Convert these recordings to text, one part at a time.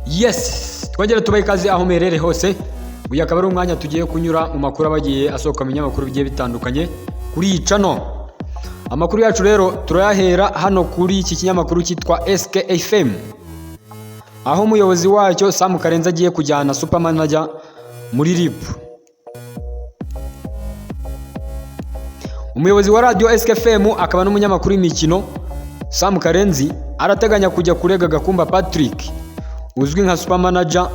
Yes, twongere tubahe ikaze aho muherereye hose. Uyu akaba ari umwanya tugiye kunyura mu makuru aba agiye asohoka mu binyamakuru bigiye bitandukanye kuri iyi channel. Amakuru yacu rero turayahera hano kuri iki kinyamakuru cyitwa SKFM, aho umuyobozi wacyo Sam Karenzi agiye kujyana Super Manager muri RIB. Umuyobozi wa radiyo SKFM akaba n'umunyamakuru w'imikino Sam Karenzi arateganya kujya kurega Gakumba Patrick uzwi nka Super Manager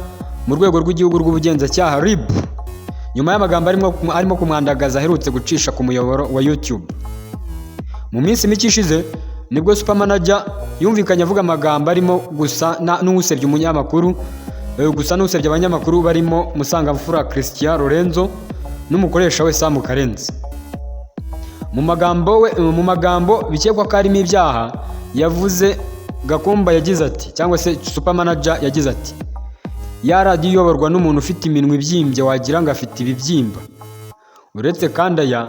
mu rwego rw'igihugu rw'ubugenzacyaha RIB, nyuma y'amagambo arimo kumwandagaza aherutse gucisha ku muyoboro wa YouTube. Mu minsi mike ishize nibwo Super Manager yumvikanye avuga amagambo arimo gusa n'usebya umunyamakuru, gusa n'usebya abanyamakuru barimo Musangamfura Christian Lorenzo n'umukoresha we Sam Karenzi. Mu magambo bikekwa ko harimo ibyaha yavuze, Gakumba yagize ati, cyangwa se Super Manager yagize ati: "Ya radiyo iyoborwa n'umuntu ufite iminwa ibyimbye wagira ngo afite ibibyimba." Uretse kandi aya,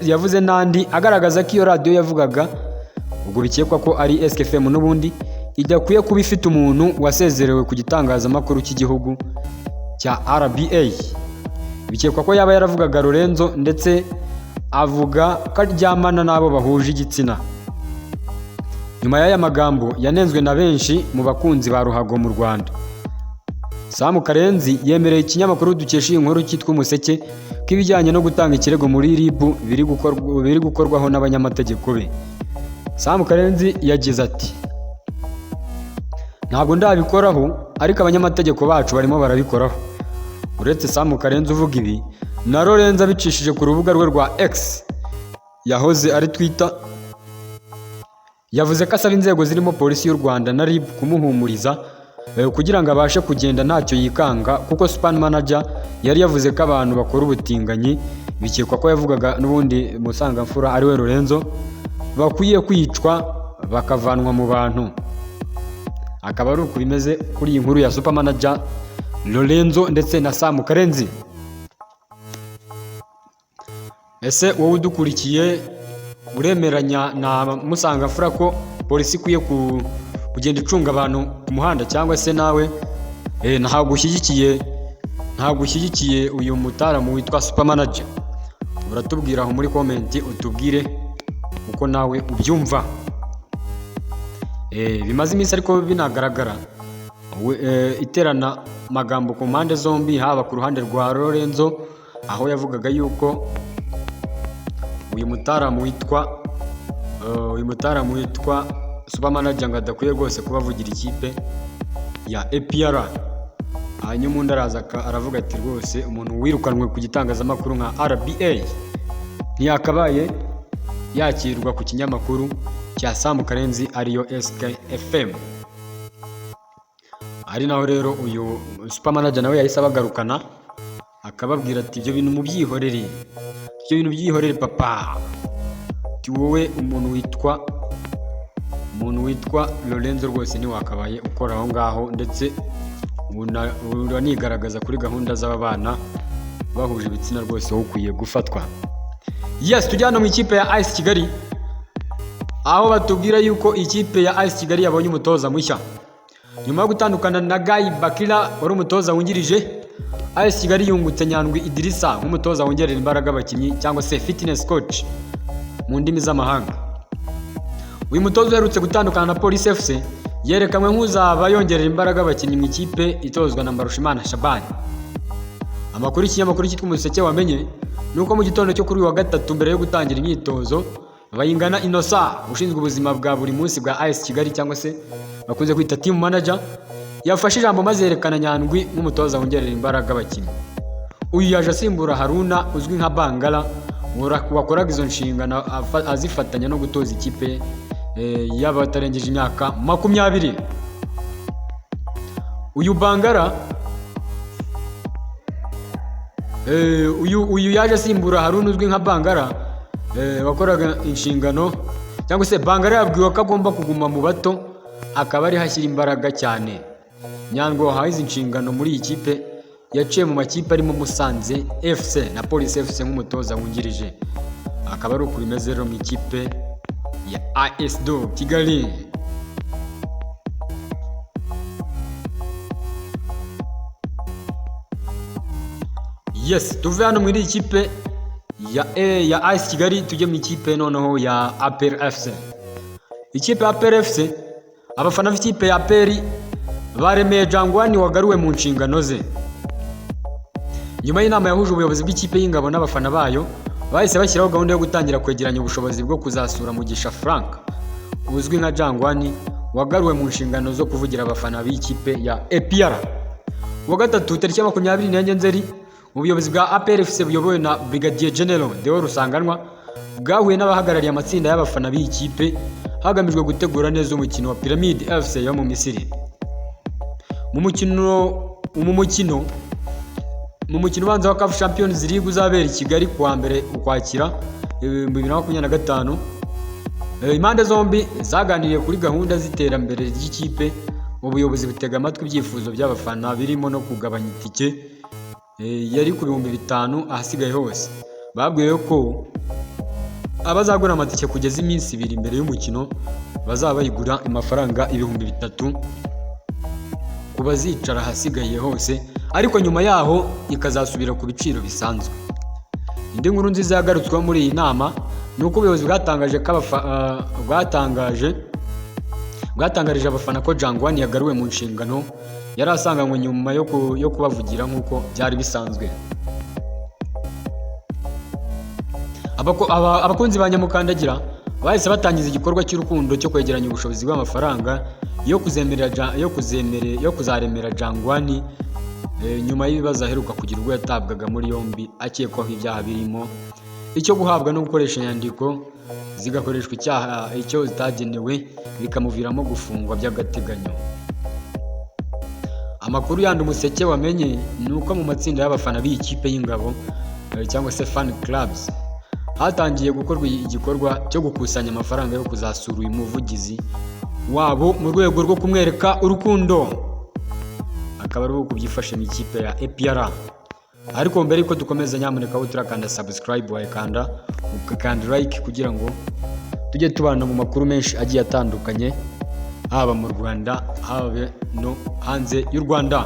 yavuze n'andi agaragaza ko iyo radiyo yavugaga, ubwo bikekwa ko ari SKFM n'ubundi, idakwiye kuba ifite umuntu wasezerewe ku gitangazamakuru cy'igihugu cya RBA. Bikekwa ko yaba yaravugaga Lorenzo, ndetse avuga ko aryamana n'abo bahuje igitsina. Nyuma y'aya magambo yanenzwe na benshi mu bakunzi ba ruhago mu Rwanda, Sam Karenzi yemereye ikinyamakuru dukesha iyi nkuru cyitwa Umuseke ko ibijyanye no gutanga ikirego muri RIB biri gukorwaho n'abanyamategeko be. Sam Karenzi yagize ati: "Ntabwo ndabikoraho, ariko abanyamategeko bacu barimo barabikoraho." Uretse Sam Karenzi uvuga ibi, na Lorenzo abicishije ku rubuga rwe rwa X yahoze ari Twitter, yavuze ko asaba inzego zirimo polisi y'u Rwanda na RIB kumuhumuriza kugira ngo abashe kugenda ntacyo yikanga, kuko Super Manager yari yavuze ko abantu bakora ubutinganyi, bikekwa ko yavugaga n'ubundi Musangamfura ariwe Lorenzo, bakwiye kwicwa bakavanwa mu bantu. Akaba ari uku bimeze kuri iyi nkuru ya Super Manager Lorenzo ndetse na Sam Karenzi. Ese wowe udukurikiye uremeranya na Musangamfura ko polisi ikwiye kugenda icunga abantu ku muhanda, cyangwa se nawe ntabwo ushyigikiye uyu mutaramu witwa Super Manager? Uratubwira aho muri comment, utubwire uko nawe ubyumva. Bimaze iminsi ariko binagaragara iterana magambo ku mpande zombi, haba ku ruhande rwa Lorenzo aho yavugaga yuko uyu mutaramu witwa Super Manager ngo adakwiye rwose kuba avugira ikipe ya APR, hanyuma undi araza aravuga ati rwose umuntu wirukanwe ku gitangazamakuru nka RBA ntiyakabaye yakirwa ku kinyamakuru cya Sam Karenzi ariyo SKFM. Ari naho rero uyu Super Manager nawe yahise abagarukana, akababwira ati: "Ibyo bintu mubyihorere, ibyo bintu byihorere papa." Ati: "Wowe umuntu witwa Lorenzo rwose ntiwakabaye ukora aho ngaho, ndetse uranigaragaza kuri gahunda z'aba bana bahuje ibitsina, rwose wowe ukwiye gufatwa." Yes, tujya hano mu ikipe ya AS Kigali, aho batubwira yuko ikipe ya AS Kigali yabonye umutoza mushya nyuma yo gutandukana na Guy Bakira wari umutoza wungirije. AS Kigali yungutse Nyandwi Idrissa nk'umutoza wongerera imbaraga abakinnyi, cyangwa se fitness coach mu ndimi z'amahanga. Uyu mutoza uherutse gutandukana na Police FC yerekanwe nk'uzaba yongerera imbaraga abakinnyi mu ikipe itozwa na Mbarushimana Shabani. Amakuru y'ikinyamakuru cyitwa Umuseke wamenye ni uko mu gitondo cyo kuri uyu wa gatatu, mbere yo gutangira imyitozo, Bayingana Innocent ushinzwe ubuzima bwa buri munsi bwa AS Kigali, cyangwa se bakunze kwita team manager, yafashe ijambo maze yerekana Nyandwi nk'umutoza wongerera imbaraga abakinnyi. Uyu yaje asimbura Haruna uzwi nka Bangala wakoraga izo nshingano azifatanya no gutoza ikipe y'abatarengeje imyaka 20. Uyu Bangala uyu yaje asimbura Haruna uzwi nka Bangala wakoraga inshingano, cyangwa se Bangala yabwiwe ko agomba kuguma mu bato akaba ariho ashyira imbaraga cyane. Nyandwi wahawe izi nshingano muri iyi kipe yaciye mu makipe arimo Musanze FC na Police FC nk'umutoza wungirije. Akaba ari uku bimeze rero mu ikipe ya AS do Kigali. Yes, tuve hano muri iyi kipe ya AS Kigali, tujye mu ikipe noneho ya APR FC. Ikipe ya APR FC, abafana b'ikipe ya APR baremeye Jangwani wagaruwe mu nshingano ze. Nyuma y'inama yahuje ubuyobozi bw'ikipe y'ingabo n'abafana bayo, bahise bashyiraho gahunda yo gutangira kwegeranya ubushobozi bwo kuzasura Mugisha Frank uzwi nka Jangwani, wagaruwe mu nshingano zo kuvugira abafana b'ikipe ya APR. Uwa gatatu, tariki ya 24 Nzeri, ubuyobozi bwa APR FC buyobowe na Brigadier General Deo Rusanganwa bwahuye n'abahagarariye amatsinda y'abafana b'iyi kipe, hagamijwe gutegura neza umukino wa Pyramid FC yo mu Misiri. Mu mukino ubanza wa CAF Champions League uzabera i Kigali kuwa 1 Ukwakira 2025. Impande zombi zaganiriye kuri gahunda z'iterambere ry'ikipe, ubuyobozi butega amatwi ibyifuzo by'abafana birimo no kugabanya itike yari ku 5000 ahasigaye hose. Babwiwe ko abazagura amatike kugeza iminsi 2 mbere y'umukino bazaba bayigura amafaranga 3000 ku bazicara ahasigaye hose, ariko nyuma yaho ikazasubira ku biciro bisanzwe. Indi nkuru nziza yagarutsweho muri iyi nama ni uko ubuyobozi bwatangaje ko bwatangaje bwatangarije abafana ko Jangwani yagaruwe mu nshingano yari asanganywe nyuma yo kubavugira nk'uko byari bisanzwe. Abakunzi ba Nyamukandagira bahise batangiza igikorwa cy'urukundo cyo kwegeranya ubushobozi bw'amafaranga yo kuzaremera Jangwani, nyuma y'ibibazo aheruka kugira ubwo yatabwaga muri yombi akekwaho ibyaha birimo icyo guhabwa no gukoresha inyandiko zigakoreshwa icyaha icyo zitagenewe, bikamuviramo gufungwa by'agateganyo. Amakuru yandi Umuseke wamenye ni uko mu matsinda y'abafana b'iyi kipe y'ingabo, cyangwa se fan clubs, hatangiye gukorwa igikorwa cyo gukusanya amafaranga yo kuzasura uyu muvugizi wabo mu rwego rwo kumwereka urukundo, akaba ari uko byifashe mu ikipe ya APR. Ariko mbere yuko dukomeza, nyamuneka aho turakanda subscribe, wayikanda ugakanda like, kugira ngo tujye tubana mu makuru menshi agiye atandukanye, haba mu Rwanda, haba no hanze y'u Rwanda.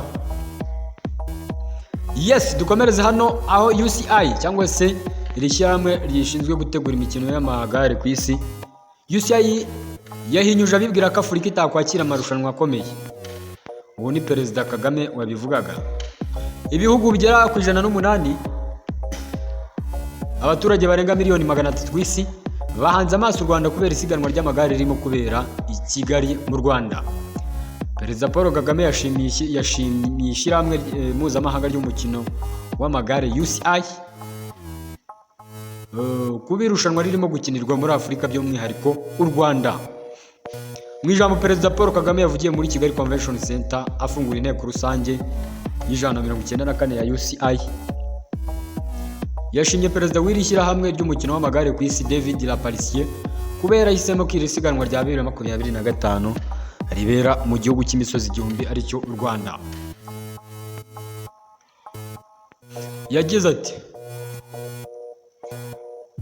Yes, dukomereze hano aho UCI, cyangwa se iri shyirahamwe rishinzwe gutegura imikino y'amagare ku isi, UCI, yahinyuje abibwira ko Afurika itakwakira amarushanwa akomeye. Uwo ni Perezida Kagame wabivugaga. Ibihugu bigera ku 108, abaturage barenga miliyoni 300 ku isi bahanze amaso u Rwanda kubera isiganwa ry'amagare ririmo kubera i Kigali mu Rwanda. Perezida Paul Kagame yashimiye ishyirahamwe mpuzamahanga ry'umukino w'amagare UCI kuba irushanwa ririmo gukinirwa muri Afurika, by'umwihariko u Rwanda. Mu ijambo Perezida Paul Kagame yavugiye muri Kigali Convention Center afungura inteko rusange y'194 ya UCI, yashimye perezida w'iri shyirahamwe ry'umukino w'amagare ku isi, David Lappartient, kuba yarahisemo ko iri siganwa rya 2025 ribera mu gihugu cy'imisozi igihumbi, aricyo u Rwanda. Yagize ati: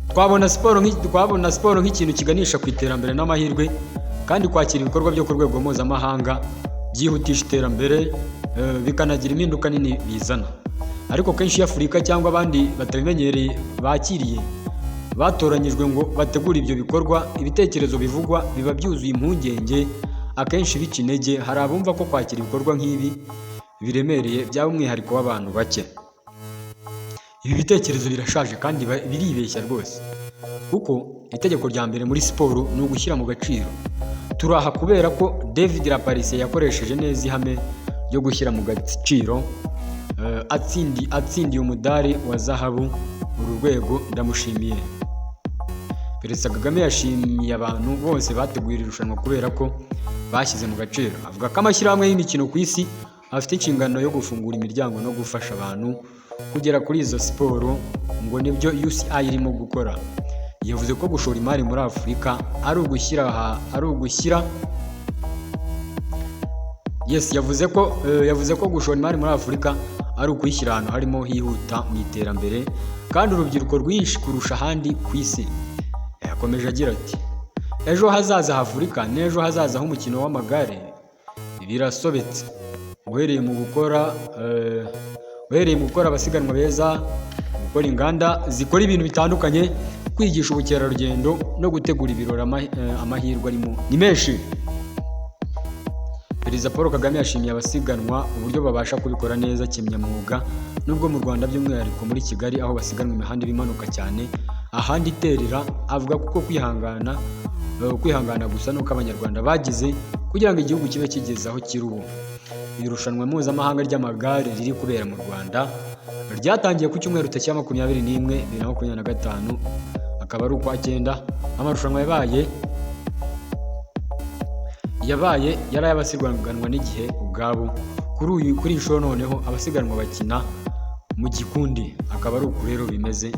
Twabona siporo nk'ikintu kiganisha ku iterambere n'amahirwe, kandi kwakira ibikorwa byo ku rwego mpuzamahanga byihutisha iterambere, bikanagira impinduka nini bizana. Ariko kenshi iyo Afurika cyangwa abandi batabimenyereye bakiriye batoranyijwe ngo bategure ibyo bikorwa, ibitekerezo bivugwa biba byuzuye impungenge, akenshi bica intege. Hari abumva ko kwakira ibikorwa nk'ibi biremereye byaba umwihariko w'abantu bake. Ibi bitekerezo birashaje kandi biribeshya rwose, kuko itegeko rya mbere muri siporo ni ugushyira mu gaciro. Turi aha kubera ko David Lappartient yakoresheje neza ihame ryo gushyira mu gaciro, atsindiye umudari wa zahabu uru rwego, ndamushimiye." Perezida Kagame yashimiye abantu bose bateguye iri rushanwa kubera ko bashyize mu gaciro, avuga ko amashyirahamwe y'imikino ku isi afite inshingano yo gufungura imiryango no gufasha abantu kugera kuri izo siporo, ngo nibyo UCI irimo gukora. Yavuze ko gushora imari muri Afurika ari ugushyira yes yavuze ko gushora imari muri Afurika ari ukuyishyira ahantu harimo hihuta mu iterambere kandi urubyiruko rwinshi kurusha ahandi ku isi. Yakomeje agira ati: "Ejo hazaza h'Afurika n'ejo hazaza h'umukino w'amagare birasobetse uhereye mu gukora Uhereye mu gukora abasiganwa beza, gukora inganda zikora ibintu bitandukanye, kwigisha ubukerarugendo no gutegura ibirori, amahirwe arimo ni menshi. Perezida Paul Kagame yashimiye abasiganwa uburyo babasha kubikora neza kinyamwuga, nubwo mu Rwanda, by'umwihariko muri Kigali, aho basiganwa imihanda iba imanuka cyane ahandi iterera. Avuga kuko kwihangana gusa nuko Abanyarwanda bagize kugira ngo igihugu kibe kigeze aho kiri ubu. Irushanwa mpuzamahanga ry'amagare riri kubera mu Rwanda ryatangiye ku cyumweru tariki ya 21 2025, akaba ari ukwa cyenda. Amarushanwa yabaye yari ay'abasiganwa n'igihe ubwabo. Kuri iyi nshuro noneho abasiganwa bakina mu gikundi. Akaba ari uku rero bimeze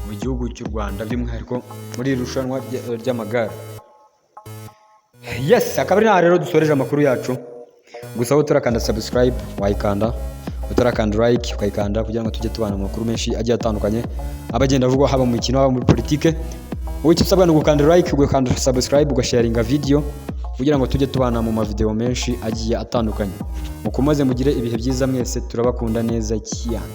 mu gihugu cy'u Rwanda, by'umwihariko muri iri rushanwa ry'amagare. Yes, akaba ari naha rero dusoreje amakuru yacu. Gusa aho utarakanda subscribe wayikanda, utarakanda like ukayikanda, kugira ngo tujye tubana mu makuru menshi agiye atandukanye aba agenda avugwa, haba mu mikino, haba muri politike. Wowe icyo usabwa ni ugukanda like, ugakanda subscribe, ugasharinga video kugira ngo tujye tubana mu mavideo menshi agiye atandukanye. Mukomeze mugire ibihe byiza mwese, turabakunda neza cyane.